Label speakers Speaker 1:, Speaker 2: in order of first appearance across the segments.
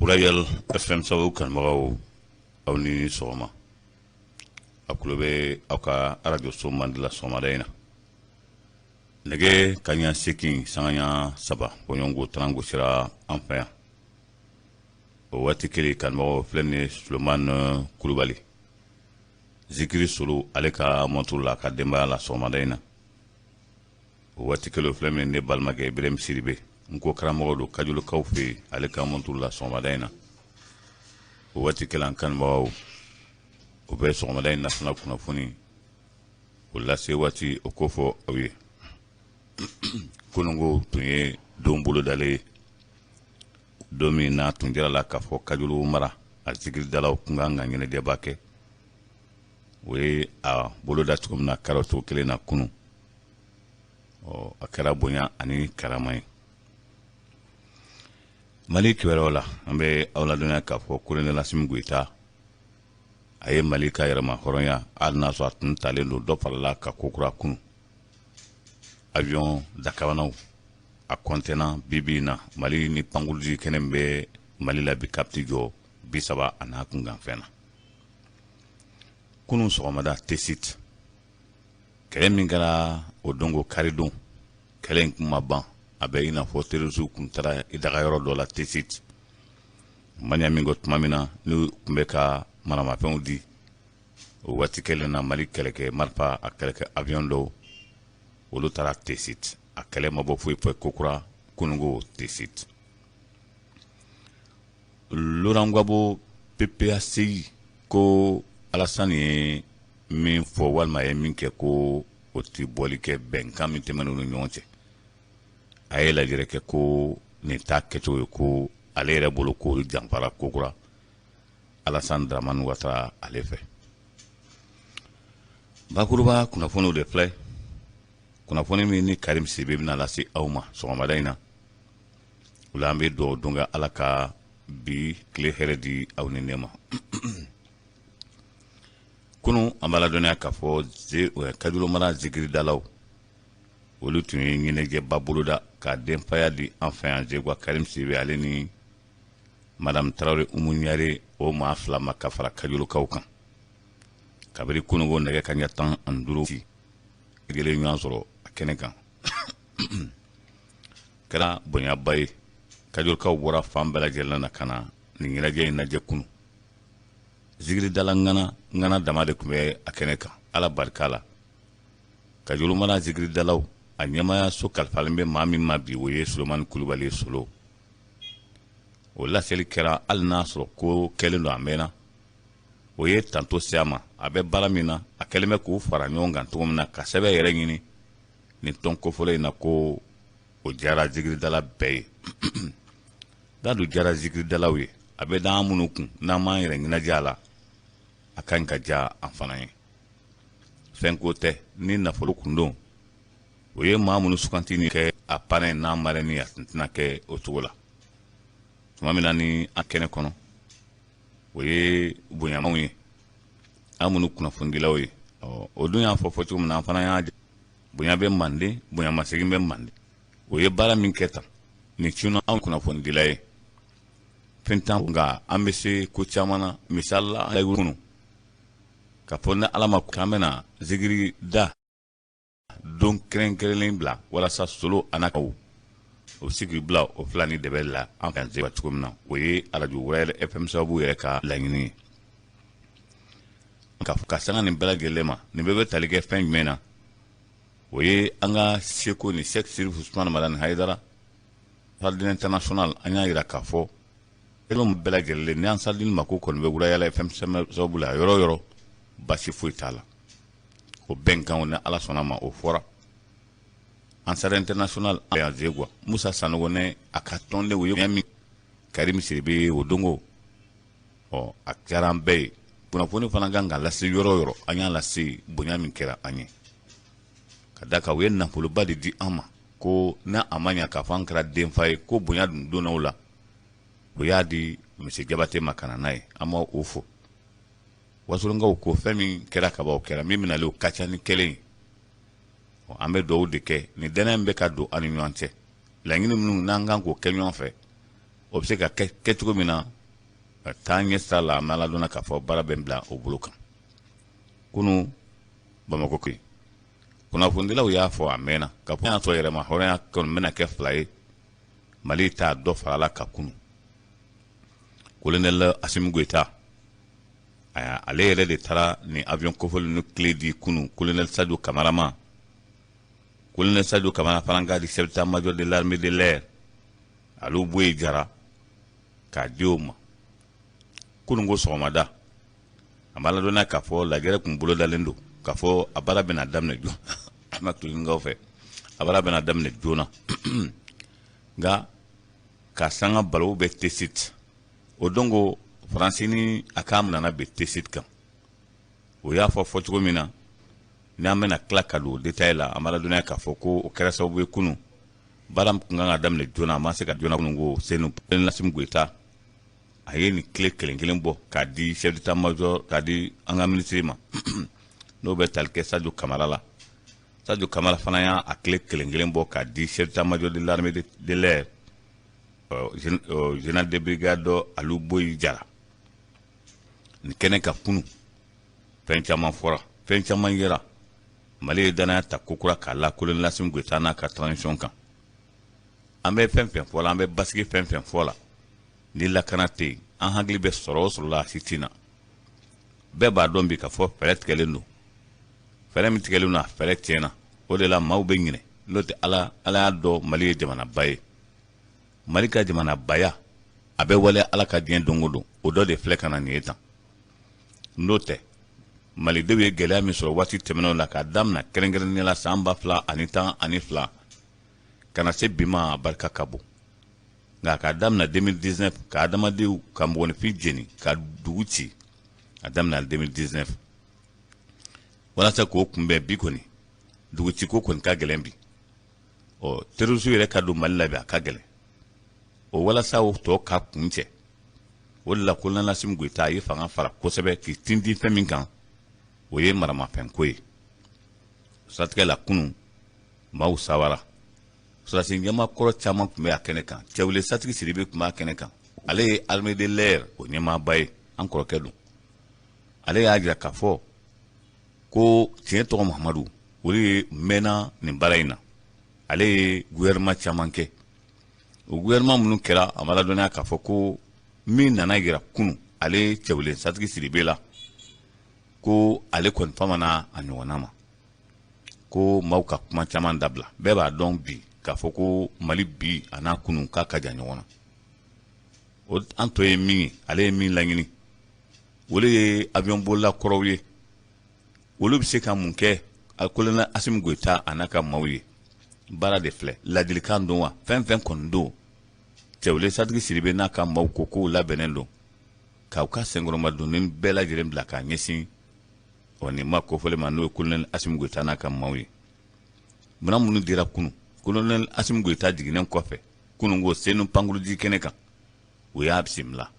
Speaker 1: Royal FM sababu kanubagaw, aw ni sɔgɔma. A tulo bɛ aw ka arajoso mandi la sɔgɔmada in na. Nɛgɛ kaɲa 8 sanga 3 bɔɲɔgɔnko tan gosira an fɛ yan. O waati kelen, kanubagaw, filɛ nin ye Sulemani Kulubali zikiri solo, ale ka mɔturu la a ka denbaya la sɔgɔmada in na. O waati kelen, filɛ min ne balimakɛ Ibrahim Sidibe, n ko karamɔgɔ don Kajolokaw fɛ yen, ale ka mɔturu la sɔgɔmada in na. O waati kelen, an kanubagaw, o bɛ sɔgɔmada in na fana kunnafoni o lase waati o ko fɔ aw ye. Kununko tun ye don bolodalen ye, don min n'a tun jira la k'a fɔ Kajolo mara a zikiridalaw kun kan ka ɲɛnajɛba kɛ. O ye a boloda cogo min na, kɛra cogo kelen na kunun. Ɔ, a kɛra bonya ani karama ye. Mali kibaruyaw la, an bɛ aw ladɔnniya k'a fɔ Colonel Asimi Goyita, a ye Mali ka yɛrɛma hɔrɔnya, hali n'a sɔrɔ a tun talen don, dɔ farala ka ko kura kunun. Avion dakabanaw a kɔntɛna bi bi in na Mali ni pankurunjigi kɛnɛ min bɛ Mali la bi, kapiti jɔ 30 a n'a kunkanfɛn na. Kunun sɔgɔmada, Tesit kɛlɛ min kɛra o don ko karidon, kɛlɛ in kun ma ban. A bɛ i n'a fɔ terroristew kun taara i daga yɔrɔ dɔ la Tesit. Ma ɲa min kɔ, tuma min na n'u tun bɛ ka maramafɛnw di, o waati kelen na Mali kɛlɛkɛ marifa, a kɛlɛkɛ avion dɔw, olu taara Tesit. A kɛlɛ ma bɔ foyi fɛ kokura kununko Tesit. Laurent Gbagbo, PPA-CI, ko Alassane ye min fɔ walima a ye min kɛ, ko o ti bɔli kɛ bɛnkan min tɛmɛn'u ni ɲɔgɔn cɛ. A ye lajɛrɛ kɛ ko nin t'a kɛcogo ye, ko ale yɛrɛ bolo ko olu janfara kokura Alassane Dramane Ouattara ale fɛ. Bakuruba kunnafoniw de filɛ, kunnafoni min ni Karim Sidibe bɛna lase aw ma sɔgɔmada in na. O la, an bɛ dugawu don kɛ, Ala ka bi tile hɛrɛ di aw ni ne ma. Kunun, an b'a ladɔnniya k'a fɔ Kajolo mara zikiridalaw, olu tun ye ɲɛnajɛba boloda ka denfaya di an fɛ yan Zegwa, Karim Sidibe ale ni Madame Tarawele Umu Ɲare, o maa fila ma ka fara Kajolokaw kan. Kabini kununko nɛgɛ kaɲa 15 kelen ɲɔgɔn sɔrɔ a kɛnɛ kan, kɛra bonyaba ye. Kajolokaw bɔra fan bɛɛ lajɛlen na ka na nin ɲɛnajɛ in lajɛ kunun. Zikiridala ŋana ŋana dama de tun bɛ a kɛnɛ kan. Ala barika la, Kajolo mara zikiridalaw a ɲɛmayaso kalifalen bɛ maa min ma bi, o ye Solomani Kulubali ye solo. O laseli kɛra, hali n'a sɔrɔ ko kɛlen don a mɛnna. O ye tanto se a ma, a bɛ baara min na, a kɛlen bɛ k'u fara ɲɔgɔn kan cogo min na ka sɛbɛn yɛrɛ ɲini nin tɔn kofɔlen in na, ko o diyara zikiridala bɛɛ ye. N'a dun diyara zikiridalaw ye, a bɛ d'an minnu kun n'an m'an yɛrɛ ɲɛnajɛ a la, a ka ɲi ka diya an fana ye. Fɛn ko tɛ ni nafolo kun don. O ye maa minnu suganti ni kɛ a parrain n'a marraine, a tun tɛna kɛ o cogo la. Tuma min na ni an kɛnɛ kɔnɔ, o ye bonyamaw ye an minnu kunnafonidilaw ye. Ɔ, o dun y'a fɔ fɔ cogo min na, an fana y'a bonya bɛ manden, bonyamasegin bɛ manden. O ye baara min kɛ tan nin cunna anw kunnafonidila ye, fɛn t'an, nka an bɛ se ko caman na. Misali la, an kunu k'a fɔ ni Ala ma k'an bɛna zikiri da don kɛrɛnkɛrɛnlen bila walasa solo a kaw o bɛ se k'i bila o fila ni dɛbɛ la an fɛ yan cogo min na. O ye arajo Royal FM sababu yɛrɛ ka laɲini ye ka sanga nin bɛɛ lajɛlen ma. Nin bɛɛ bɛ tali kɛ fɛn jumɛn na? O ye an ka seko ni Sɛki Sirifu Usumani Madani Hayidara Ansardine International. An y'a jira k'a fɔ bɛɛ lajɛlen ni Ansardine mako kɔni bɛ Royal FM sababu la yɔrɔ o yɔrɔ, basi foyi t'a la. O bɛnkan, ni Ala sɔnna ma, o fɔra Ansar International yan Zegwa. Musa Sanogo ne a ka tɔndenw ye min Karim Sidibe, o dongo, ɔ, a kɛra an bɛɛ ye. Kunnafoni fana kan ka lase yɔrɔ o yɔrɔ, an y'a lase. Bonya min kɛra an ye, ka da kan u ye nafoloba de di an ma, ko n'a a ma ɲa k'a fɔ an kɛra denfa ye, ko bonya dun donna o la. O y'a di Monsieur Jabate ma ka na n'a ye, an b'o fo. Wasolonkaw ko fɛn min kɛra ka ban, o kɛra. Min bɛnalen, o ka ca ni kelen ye. An bɛ dugawu de kɛ nin dɛnɛ in bɛ ka don an ni ɲɔgɔn cɛ. Laɲini minnu n'an kan k'o kɛ ɲɔgɔn fɛ, o bɛ se ka kɛ kɛcogo min na. Taa ɲɛ sira la, an bɛ ala dɔnna k'a fɔ baara bɛ bila o bolo kan. Kunun Bamakɔ koyi, kunnafonidilaw y'a fɔ a mɛnna ka fɔ y'a sɔrɔ yɛrɛma hɔrɔnya kɔni bɛna kɛ fila ye, Mali t'a dɔ farala ka kunun. Kolonɛli Asimi Goyita, ale yɛrɛ de taara nin avion kofɔlen ninnu clé di kunun kolonɛli Sadio Kamara ma. Kolonɛli Sadio Kamara fana k'a di chef d'état-major de l'armée de l'air Aliou Boye Jara k'a di o ma kunun ko sɔgɔmada. A b'a ladɔnniya k'a fɔ lajɛrɛ kun bolodalen don k'a fɔ a baara bɛna daminɛ joona, an b'a tuloninkaw fɛ, a baara bɛna daminɛ joona, nka ka sanga balawu bɛ Tessit o don ko Faransi ni a k'a nana bɛn Tessit kan. O y'a fɔ fɔcogo min na, n'an bɛna tila ka don détail la, an b'a ladɔnniya k'a fɔ ko o kɛra sababu ye kunun baara min kun kan ka daminɛ joona, a ma se ka joona. Kunun ko Senu Asimi Goyita, a ye nin clé kelen kelen bɔ k'a di chef d'état-major, k'a di an ka minisiri ma, n'o bɛ tali kɛ Sadio Kamara la. Sadio Kamara fana y'a a clé kelen kelen bɔ k'a di chef d'état-major de l'armée de l'air, général de brigade Aliou Boyi Jara. Nin kɛnɛ ka kunun, fɛn caman fɔra, fɛn caman yera. Mali ye danaya ta kokura k'a la kolonɛli Asimi Goyita n'a ka transition kan. An bɛ fɛn fɛn fɔ la, an bɛ basigi fɛn fɛn fɔ la, ni lakana tɛ yen, an hakili bɛ sɔrɔ o sɔrɔ la, a si tɛ na. Bɛɛ b'a dɔn bi k'a fɔ fɛɛrɛ tigɛlen don, fɛɛrɛ min tigɛlen don, a fɛɛrɛ tiɲɛna. O de la maaw bɛ ɲinɛ, n'o tɛ ala ala y'a dɔn Mali ye jamanaba ye. Mali ka jamanabaya a bɛ waleya Ala ka diɲɛ don o don, o dɔ de filɛ ka na nin ye tan. N'o tɛ, malidenw ye gɛlɛya min sɔrɔ waati tɛmɛnenw la, k'a daminɛ kɛrɛnkɛrɛnnenya la san 2012 ka na se bi ma, a barika ka bon. Nka k'a daminɛ 2019, ka adamadenw ka mɔgɔninfin jeni, ka dugu ci, a daminɛ 2019, walasa k'o kunbɛn, bi kɔni dugutigi kɔni ka gɛlɛn bi. Ɔ terroristes yɛrɛ ka don Mali la bi, a ka gɛlɛn o. Walasa o tɔ ka kun cɛ, o de la kolonɛli Asimi Goyita a ye fanga fara kosɛbɛ k'i tintin fɛn min kan, o ye maramafɛnko ye. Siratigɛ la, kunun maaw sawara, sɔrɔdasi ɲɛmaa kɔrɔ caman tun bɛ a kɛnɛ kan. Cɛwele Satigi Sidibe tun b'a kɛnɛ kan, ale ye armée de l'air o ɲɛmaaba ye, an kɔrɔkɛ don. Ale y'a jira k'a fɔ ko tiɲɛ tɔgɔ Mahamadu, o de ye mɛnna nin baara in na. Ale ye gouvernement caman kɛ, o gouvernement minnu kɛra, a ma ladɔnniya k'a fɔ ko min nana yira kunun ale Cɛwele Satigi Sidibe la, ko ale kɔni famana a ɲɔgɔnna ma, ko maaw ka kuma caman dabila. Bɛɛ b'a dɔn bi k'a fɔ ko Mali bi a n'a kunun k'a ka jan ɲɔgɔn na. O an tɔ ye min ye, ale ye min laɲini, olu ye avion bolila kɔrɔw ye, olu bɛ se ka mun kɛ kolonɛli Asimi Goyita a n'a ka maaw ye? Baara de filɛ, ladilikan don wa, fɛn fɛn kɔni don. Cɛwele Satigi Sidibe n'a ka maaw ko k'u labɛnnen don k'aw ka senkɔrɔma donni bɛɛ lajɛlen bila k'a ɲɛsin ɔ nin ma kofɔlen ma, n'o ye kolonɛli Asimi Goyita n'a ka maaw ye. Minɛn minnu dira kunun kolonɛli Asimi Goyita jiginnen kɔfɛ kunun ko Senu pankuruji kɛnɛ kan, o y'a bisimila.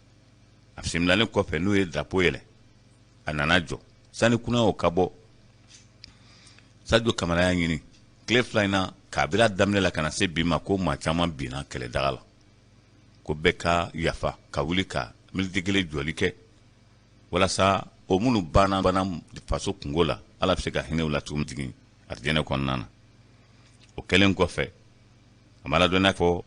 Speaker 1: A bisimilalen kɔfɛ, n'o ye drapeau yɛlɛ, a nana jɔ sani kunnaw ka bɔ. Sadio Kamara y'a ɲini tile 2 in na, kabiri a daminɛ la ka na se bi ma, ko maa caman binna kɛlɛdaga la, ko bɛɛ ka yafa ka wuli ka miniti kelen jɔli kɛ walasa o minnu banna bana faso kungo la, Ala bɛ se ka hinɛ u la cogo min jigin arijɛnɛ kɔnɔna na. O kɛlen kɔfɛ, a ma ladɔnniya fɔ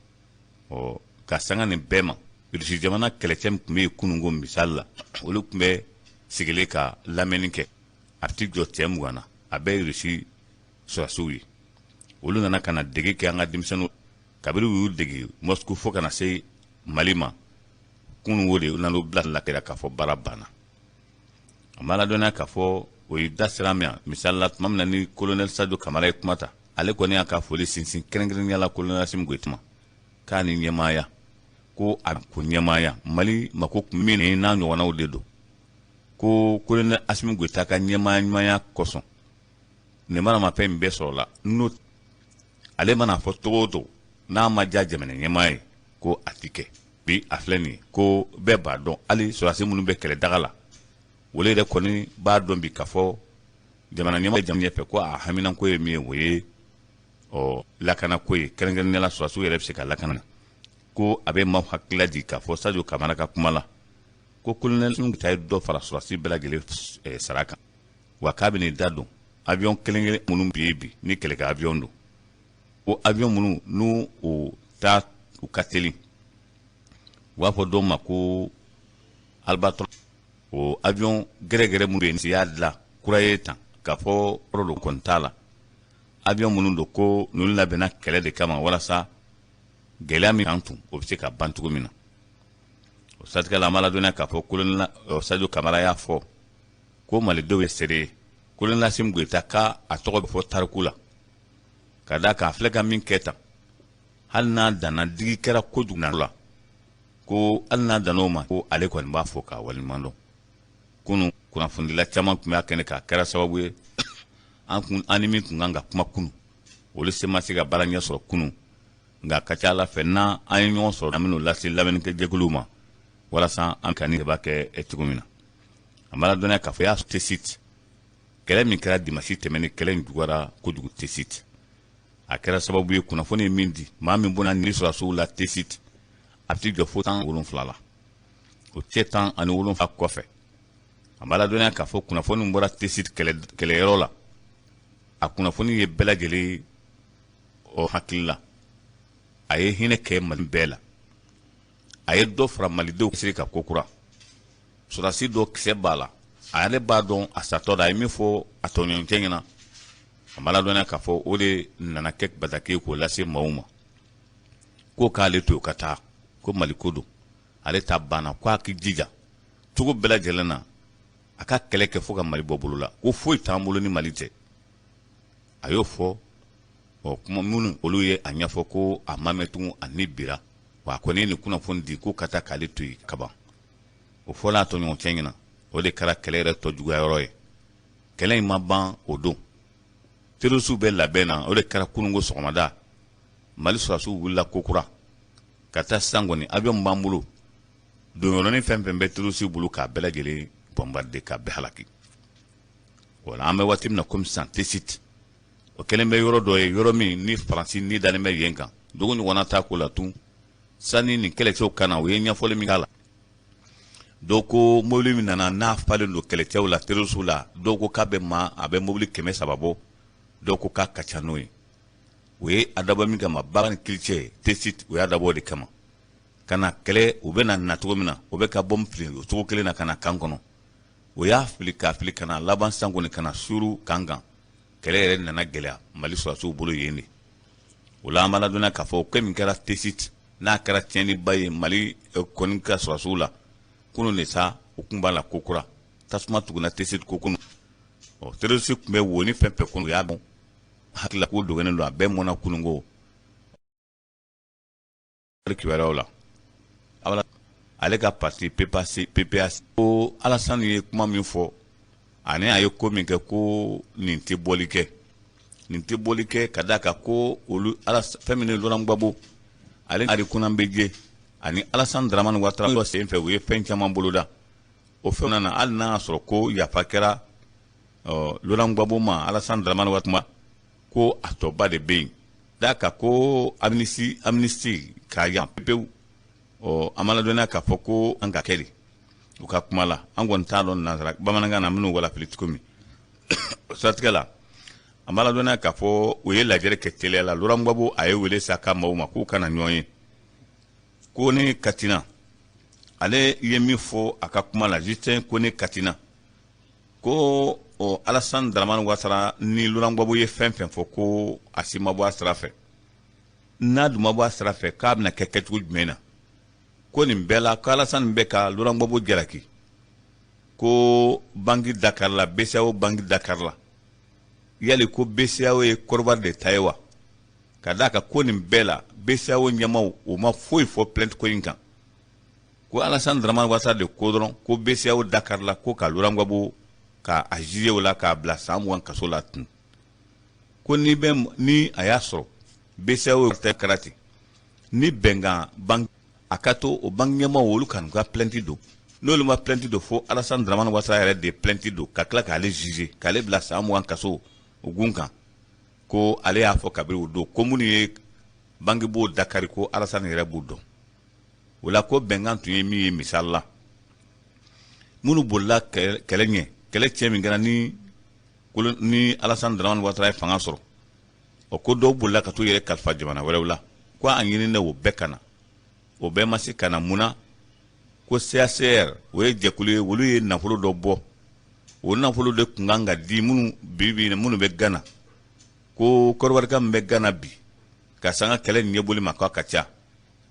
Speaker 1: ɔ ka sanga nin bɛɛ ma, Irisi jamana kɛlɛcɛ min tun bɛ yen kununko misali la, olu tun bɛ sigilen ka lamɛnni kɛ, a bɛ t'i jɔ cɛ 20 na, a bɛɛ ye Irisi sɔrɔdasiw ye. Olu nana ka na dege kɛ an ka denmisɛnninw, kabiri u y'u dege Moscou fo ka na se Mali ma kununko de, u nana u bila la k'a fɔ baara banna. A ma ladɔnniya k'a fɔ o ye da sira min misali la, tuma min na ni kolonɛli Sadio Kamara ye kuma ta, ale kɔni y'a ka foli sinsin kɛrɛnkɛrɛnnenya la kolonɛli Asimi Goyita ma, k'a ni ɲɛmaaya, ko a ko ɲɛmaaya Mali mako kun min n'a ɲɔgɔnnaw de don, ko kolonɛli Asimi Goyita ka ɲɛmaaya ɲumanya kosɔn nin maramafɛn in bɛɛ sɔrɔla. N'o ale mana fɔ cogo o cogo, n'a ma diya jamana ɲɛmaa ye, ko a ti kɛ. Bi a filɛ nin ye, ko bɛɛ b'a dɔn, hali sɔrɔdasi minnu bɛ kɛlɛdaga la, olu yɛrɛ kɔni b'a dɔn bi k'a fɔ jamana ɲɛmaa bɛ ɲɛfɛ, ko a haminanko ye min ye, o ye ɔ lakanako ye, kɛrɛnkɛrɛnnenya la sɔrɔdasiw yɛrɛ bɛ se ka lakana. Ko a bɛ maaw hakili lajigin k'a fɔ Sadio Kamara ka kuma la. Ko kolonɛli Goyita ye dɔ fara sɔrɔdasi bɛɛ lajɛlen sara kan, wa k'a bɛn'i da don avion kelen kelen minnu bɛ yen bi ni kɛlɛkɛ avion don, ko avion minnu n'u u ta u ka teli, u b'a fɔ dɔw ma ko Albatros, o avion gɛrɛgɛrɛ minnu bɛ yen y'a dilan kura ye tan k'a fɔ yɔrɔ don kɔni t'a la, avion minnu don ko ninnu labɛnna kɛlɛ de kama walasa gɛlɛya min kan tun o bɛ se ka ban cogo min na. O siratigɛ la, an b'a ladɔnniya k'a fɔ kolonɛli Sadio Kamara y'a fɔ ko malidenw ye seere ye, kolonɛli Asimi Goyita k'a tɔgɔ bɛ fɔ tariku la, ka d'a kan a filɛ ka min kɛ tan, hali n'a danna digi kɛra kojugu la, ko hali n'a danna o ma, ko ale kɔni b'a fɔ k'a waleɲuman dɔn. Kunun kunnafonidila caman tun b'a kɛnɛ k'a kɛra sababu ye an kun an ni min tun kan ka kuma kunun, olu se ma se ka baara ɲɛ sɔrɔ kunun, nka ka ca ala fɛ n'an ye ɲɔgɔn sɔrɔ, an bɛn'o lase lamɛnnikɛjɛkuluw ma walasa an ka nin débat kɛ cogo min na. An b'a ladɔnniya k'a fɔ y'a Tessit kɛlɛ min kɛra dimasi tɛmɛnen, kɛlɛ in juguyara kojugu Tessit. A kɛra sababu ye kunnafoni ye min di maa min bɔnna ni sɔrɔdasiw la Tessit, a bɛ t'i jɔ fo 17 la. O cɛ 17 kɔfɛ, an b'a ladɔnniya k'a fɔ kunnafoni min bɔra Tessit kɛlɛyɔrɔ la, a kunnafoni ye bɛɛ lajɛlen o hakili la, a ye hinɛ kɛ Mali bɛɛ la, a ye dɔ fara malidenw siri ka ko kura. Sɔrɔdasi dɔ kisɛ b'a la, a yɛrɛ b'a dɔn a satɔ da, a ye min fɔ a tɔɲɔgɔncɛ ɲɛna, a b'a ladɔnniya k'a fɔ o de nana kɛ bataki k'o lase maaw ma, ko k'ale to ka taa, ko Mali ko don, ale ta banna, ko a k'i jija cogo bɛɛ lajɛlen na a ka kɛlɛ kɛ fo ka Mali bɔ bolo la, ko foyi t'an bolo ni Mali tɛ. A y'o fɔ ɔ kuma minnu olu ye a ɲɛfɔ ko a ma mɛn tugun a ni bira, wa a kɔni ye nin kunnafoni di ko ka taa k'ale to yen kaban. O fɔla a tɔɲɔgɔncɛ ɲɛna, o de kɛra kɛlɛ yɛrɛ tɔ juguya yɔrɔ ye. Kɛlɛ in ma ban o don, terrorisiw bɛ labɛn na, o de kɛra kununko sɔgɔmada Mali sɔrɔdasiw wulila kokura ka taa sisan kɔni avion b'an bolo, donyɔrɔnin fɛn fɛn bɛ terrorisiw bolo k'a bɛɛ lajɛlen bombarder k'a bɛɛ halaki. Wala an bɛ waati min na komi sisan, Tessit o kɛlen bɛ yɔrɔ dɔ ye, yɔrɔ min ni Faransi ni dalen bɛ yen kan, dugu ɲɔgɔnna t'a ko la tun. Sani nin kɛlɛcɛw ka na, u ye ɲɛfɔli min k'a la, dɔw ko mobili min nana n'a falen don kɛlɛcɛw la, terrorisiw la, dɔw ko k'a bɛ maa a bɛ mobili 300 bɔ, dɔw ko k'a ka ca n'o ye. U ye a dabɔ min kama, baara ni kilicɛ Tessit, u y'a dabɔ o de kama ka na kɛlɛ. U bɛ na na cogo min na, u bɛ ka bɔmu fili o cogo kelen na ka na kan kɔnɔ. O y'a fili k'a fili ka na laban sisan kɔni ka na suuru kan kan. Kɛlɛ yɛrɛ nana gɛlɛya Mali sɔrɔdasiw bolo yen de. O la, an b'a ladɔnniya k'a fɔ ko min kɛra Tessit n'a kɛra tiɲɛniba ye Mali kɔni ka sɔrɔdasiw la kunun de sa, u kun b'a la ko kura tasuma tuguna Tessit ko kunu. Ɔ terroriste tun bɛ wo ni fɛn fɛn kɔnɔ, u y'a dɔn hakili la ko dogolen don, a bɛɛ mɔnna kununko kibaruyaw la. Ale ka parti PPAC, PPAC, ko Alassane ye kuma min fɔ ani a ye ko min kɛ, ko nin tɛ bɔli kɛ, nin tɛ bɔli kɛ, ka d'a kan ko olu ala fɛn min ye Laurent Gbagbo ale Henri Konan Bédié ani Alassane Dramane Ouattara dɔ sen fɛ, u ye fɛn caman boloda. O fɛn nana hali n'a y'a sɔrɔ ko yafa kɛra Laurent Gbagbo ma, Alassane Dramane Ouattara, ko a tɔba de bɛ yen, d'a kan ko amnistie, amnistie k'a yan pewu. Ɔ an b'a ladɔnniya k'a fɔ ko an ka kɛ de u ka kuma la, an kɔni t'a dɔn nansara bamanankan na an bɛn'o walafili cogo min. O siratigɛ la, an b'a ladɔnniya k'a fɔ u ye lajɛrɛ kɛ teliya la. Laurent Gbagbo a ye wele sa ka maaw ma k'u kana ɲɔgɔn ye ko ne Katina. Ale ye min fɔ a ka kuma la, Justin Koné Katina, ko ɔ Alassane Dramane Ouattara ni Laurent Gbagbo ye fɛn fɛn fɔ, ko a si ma bɔ a sira fɛ. N'a dun ma bɔ a sira fɛ, k'a bɛna kɛ kɛcogo jumɛn na? Ko nin bɛɛ la, ko Alassane bɛ ka Laurent Gbagbo jalaki ko banki dakarila, BCEAO banki dakarila. Yali ko BCEAO ye Côte de ta ye wa? Ka d'a kan ko nin bɛɛ la, BCEAO ɲɛmaw u ma foyi fɔ plainte ko in kan, ko Alassane Dramane Ouattara de ko dɔrɔn ko BCEAO dakarila, ko ka Laurent Gbagbo ka a juger o la k'a bila san 20 kaso la tun. Ko ni bɛ ni a y'a sɔrɔ BCEAO tɛ kɛra ten ni bɛnkan banque, a ka to o banque ɲɛmaaw olu ka n'u ka plainte don. N'olu ma plainte don, fo Alassane Dramane Ouattara yɛrɛ de plainte don ka tila k'ale juger k'ale bila san 20 kaso o gun kan. Ko ale y'a fɔ kabini o don ko minnu ye banque b'o dakari, ko Alassane yɛrɛ b'u dɔn. O la, ko bɛnkan tun ye min ye, misali la Minnu bolila kɛlɛ ɲɛ, kɛlɛ cɛ min kɛra ni ni Alassane Dramane Ouattara ye fanga sɔrɔ, o ko dɔw bolila ka t'u yɛrɛ kalifa jamana wɛrɛw la, ko a ɲininen o bɛɛ ka na, o bɛɛ ma se ka na. Mun na? Ko CACR, o ye jɛkulu ye, olu ye nafolo dɔ bɔ. O nafolo de tun kan ka di minnu bi bi minnu bɛ Gana, ko kɔdiwarika min bɛ Gana bi ka sanga kɛlɛ ɲɛboli ma, k'a ka ca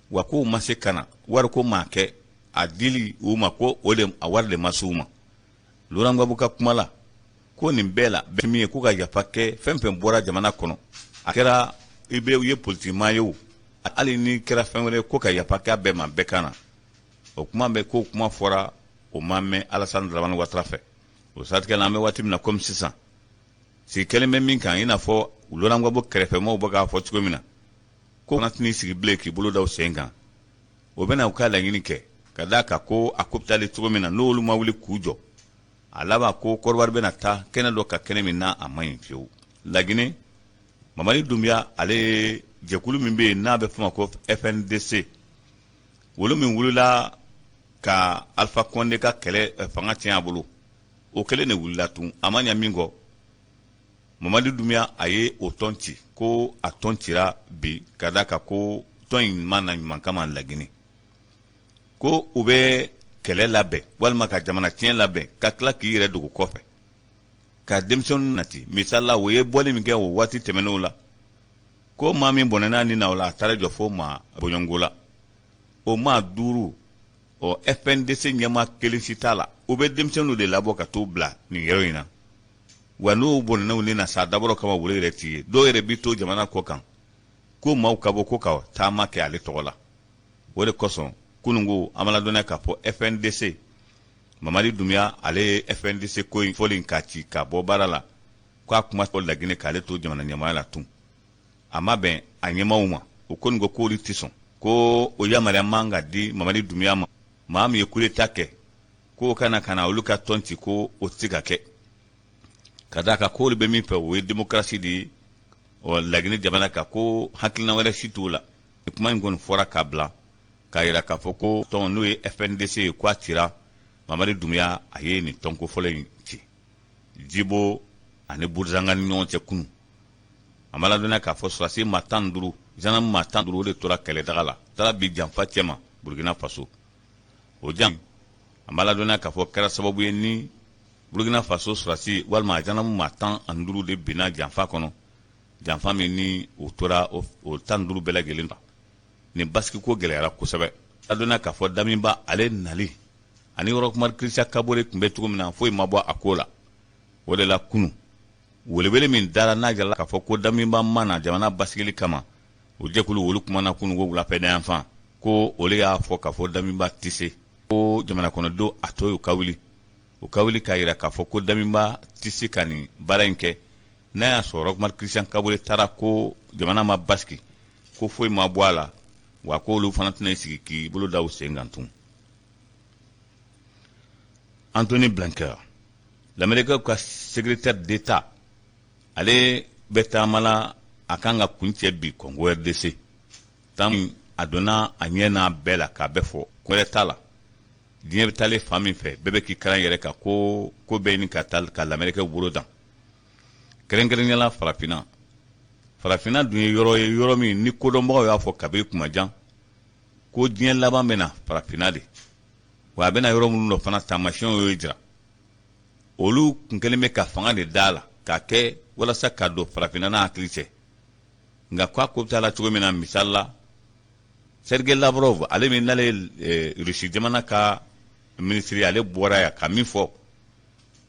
Speaker 1: wa, k'o ma se ka na. Wariko ma kɛ a dili u ma, ko o de a wari de ma se u ma. Laurent Gbagbo ka kuma la, ko nin bɛɛ la bɛɛ min ye ko ka yafa kɛ fɛn fɛn bɔra jamana kɔnɔ, a kɛra i bɛ i ye politikimaa ye o, hali ni kɛra fɛn wɛrɛ ye, ko ka yafa kɛ a bɛɛ ma, bɛɛ ka na. O kuma bɛ ko kuma fɔra, o ma mɛn Alassane Dramane Ouattara fɛ. O siratigɛ la, an bɛ waati min na komi sisan, sigi kɛlen bɛ min kan, i n'a fɔ Laurent Gbagbo kɛrɛfɛmaaw bɛ k'a fɔ cogo min na, ko fana tɛn'i sigi bilen k'i bolo da u sen kan, o bɛna u ka laɲini kɛ ka d'a kan ko a ko bɛ taalen cogo min na, n'olu ma wuli k'u jɔ, a laban ko Kɔdiwari bɛna taa kɛnɛ dɔ ka kɛnɛ min n'a a man ɲi fiyewu. Laginɛ, Mamadi Dunbiya, ale ye jɛkulu min bɛ yen n'a bɛ f'o ma ko FNDC, olu min wulila ka Alpha Condé ka kɛlɛ fanga tiɲɛ a bolo, o kelen de wulila tun. A ma ɲɛ min kɔ, Mamadi Dunbiya, a ye o tɔn ci, ko a tɔn cira bi ka d'a kan ko tɔn in ma na ɲuman kama Laginɛ, ko u bɛ kɛlɛ labɛn walima ka jamana tiɲɛ labɛn ka tila k'i yɛrɛ dogo kɔfɛ ka denmisɛnninw nati. Misali la, o ye bɔli min kɛ o waati tɛmɛnenw la, ko maa min bɔnɛna ni na o la, a taara jɔ fo maa bɔɲɔgɔnko la, o maa duuru ɔ, FNDC ɲɛmaa kelen si t'a la. U bɛ denmisɛnninw de labɔ ka t'u bila nin yɔrɔ in na wa, n'o bɔnɛnaw ni na sa dabɔrɔ kama, wolo yɛrɛ t'i ye. Dɔw yɛrɛ bi to jamana kɔ kan ko maaw ka bɔ ko ka taama kɛ ale tɔgɔ la. O de kosɔn kununko an b'a ladɔnniya k'a fɔ FNDC, Mamadi Dunbiya, ale ye FNDC ko in fɔli k'a ci ka bɔ baara la, k'a kuma fɔ Laginɛ k'ale to jamana ɲɛmaaya la tun, a ma bɛn a ɲɛmaaw ma. O ko nin ko k'olu tɛ sɔn, ko o yamaruya man ka di Mamadi Dunbiya ma, maa min ye coup d'état kɛ, k'o kana ka na olu ka tɔn ci, ko o tɛ se ka kɛ, ka d'a kan k'olu bɛ min fɛ, o ye démocratie de ye ɔ Laginɛ jamana kan, ko hakilina wɛrɛ si t'o la. Kuma in kɔni fɔra k'a bila k'a yira k'a fɔ ko tɔn n'o ye FNDC ye, ko a cira. Mamadi Dunbiya, a ye nin tɔnko fɔlɔ in ci. Jibo ani Buruzanga ni ɲɔgɔn cɛ kunu, an b'a ladɔnniya k'a fɔ sɔrɔdasi maa 15, gendarme maa 15, o de tora kɛlɛdaga la, taara bi janfa cɛma Burukina Faso. O jan, an b'a ladɔnniya k'a fɔ kɛra sababu ye ni Burukina Faso sɔrɔdasi walima gendarme maa 15 de binna janfa kɔnɔ, janfa min ni o tora o 15 bɛɛ lajɛlen ta. Nin basigi ko gɛlɛyara kosɛbɛ. Ladɔnniya k'a fɔ Damiba, ale nali ani Roch Marc Christian Kabore tun bɛ cogo min na, foyi ma bɔ a ko la. O de la kunu, welewele min dara n'a jirala k'a fɔ ko Damiba ma na jamana basigili kama, o jɛkulu olu kumana kunun ko wulafɛ yanfan, ko olu y'a fɔ k'a fɔ Damiba tɛ se, ko jamana kɔnɔdenw a to u ka wuli, u ka wuli k'a yira k'a fɔ ko Damiba tɛ se ka nin baara in kɛ. N'a y'a sɔrɔ Roch Marc Christian Kabore taara ko jamana ma basigi, ko foyi ma bɔ a la wa, ko olu fana tɛna sigi k'i bolo da u sen kan tun. Antony Blinken, l'Amérique ka secrétaire d'État, ale bɛ taama la, a kan ka kuncɛ bi Congo RDC. Taama a donna a ɲɛ n'a bɛɛ la k'a bɛɛ fɔ, ko wɛrɛ t'a la. Diɲɛ bɛ taalen fan min fɛ, bɛɛ bɛ k'i kalan yɛrɛ kan ko ko bɛɛ ɲini ka taa ka l'Amérique bolo dan, kɛrɛnkɛrɛnnenya la Farafinna. Farafinna dun ye yɔrɔ ye, yɔrɔ min ni kodɔnbagaw y'a fɔ kabini kuma jan ko diɲɛ laban bɛna Farafinna de wa, a bɛna yɔrɔ minnu dɔ fana, taamasiyɛnw y'o jira. Olu kun kɛlen bɛ ka fanga de d'a la k'a kɛ walasa ka don Farafinna n'a hakili cɛ. Nka k'a ko bɛ taa la cogo min na, misali la, Sergei Lavrov, ale min n'ale ye Rusi jamana ka minisiri, ale bɔra yan ka min fɔ,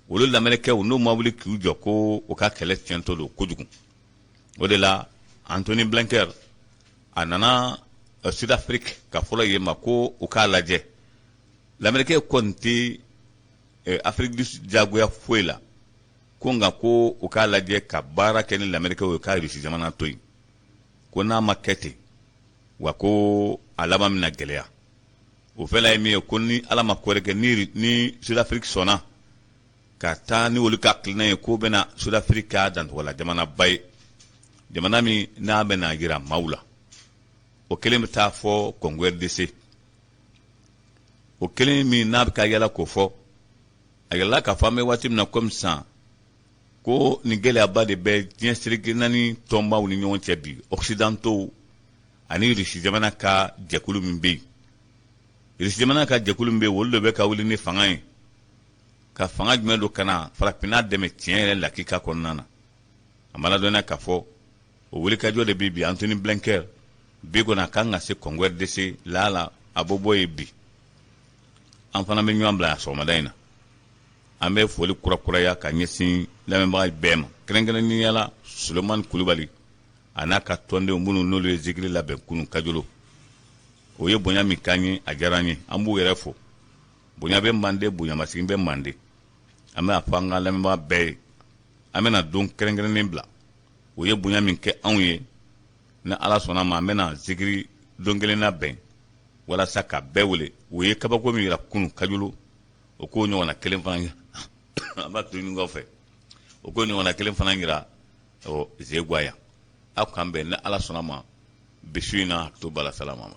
Speaker 1: olu lamɛrikɛw n'u ma wuli k'u jɔ, ko u ka kɛlɛ tiɲɛtɔ don kojugu. O de la Antony Blinken, a nana Sud-Afrique ka fɔlɔ yen ma ko u k'a lajɛ. Lamɛrikɛ kɔni tɛ Afrique du Sud diyagoya foyi la, ko nka ko u k'a lajɛ ka baara kɛ ni lamɛrikɛw ye k'a Rusi jamana to yen, ko n'a ma kɛ ten wa, ko a laban bɛna gɛlɛya. O fɛn ye min ye, ko ni Ala ma kɔrɛ kɛ, ni Sud-Afrique sɔnna ka taa ni olu ka hakilina ye, k'o bɛna Sud-Afrique k'a dancogola jamanaba ye, jamana min n'a bɛna jira maaw la. O kelen bɛ taa fɔ Congo RDC, o kelen min n'a bɛ ka yala k'o fɔ. A yirala k'a fɔ an bɛ waati min na komi sisan, ko nin gɛlɛyaba de bɛ diɲɛ seleke naani tɔnbaw ni ɲɔgɔn cɛ bi, occidentaux ani Russie jamana ka jɛkulu min bɛ yen. Russie jamana ka jɛkulu min bɛ yen, olu de bɛ ka wuli ni fanga ye, ka fanga jumɛn don ka na farafinna dɛmɛ tiɲɛ yɛrɛ lakika kɔnɔna na. A ma ladɔnniya k'a fɔ o wulikajɔ de bɛ bi. Antony Blinken bi kɔni a kan ka se Congo RDC laala, a bɔ bɔ yen bi. An fana bɛ ɲɔgɔn bila yan sɔgɔmada in na. An bɛ foli kurakuraya ka ɲɛsin lamɛnbaga bɛɛ ma, kɛrɛnkɛrɛnnenya la Sulemani Kulubali a n'a ka tɔndenw minnu n'olu ye zikiri labɛn kunun Kajolo. O ye bonya min k'an ye, a diyara an ye, an b'u yɛrɛ fo. Bonya bɛ mande, bonyamasegin bɛ mande. An bɛ a fɔ an ka lamɛnbaga bɛɛ ye, an bɛna don kɛrɛnkɛrɛnnen bila. O ye bonya min kɛ anw ye, ni Ala sɔnna ma, an bɛna zikiri don kelen labɛn walasa ka bɛɛ wele. O ye kabako min yira kunun Kajolo, o k'o ɲɔgɔnna kelen fana yira, an b'a to ɲɔgɔn fɛ, o k'o ɲɔgɔnna kelen fana yira ɔ Zeguwa yan. Aw k'an bɛn ni Ala sɔnna ma bi su in na. To bala salama.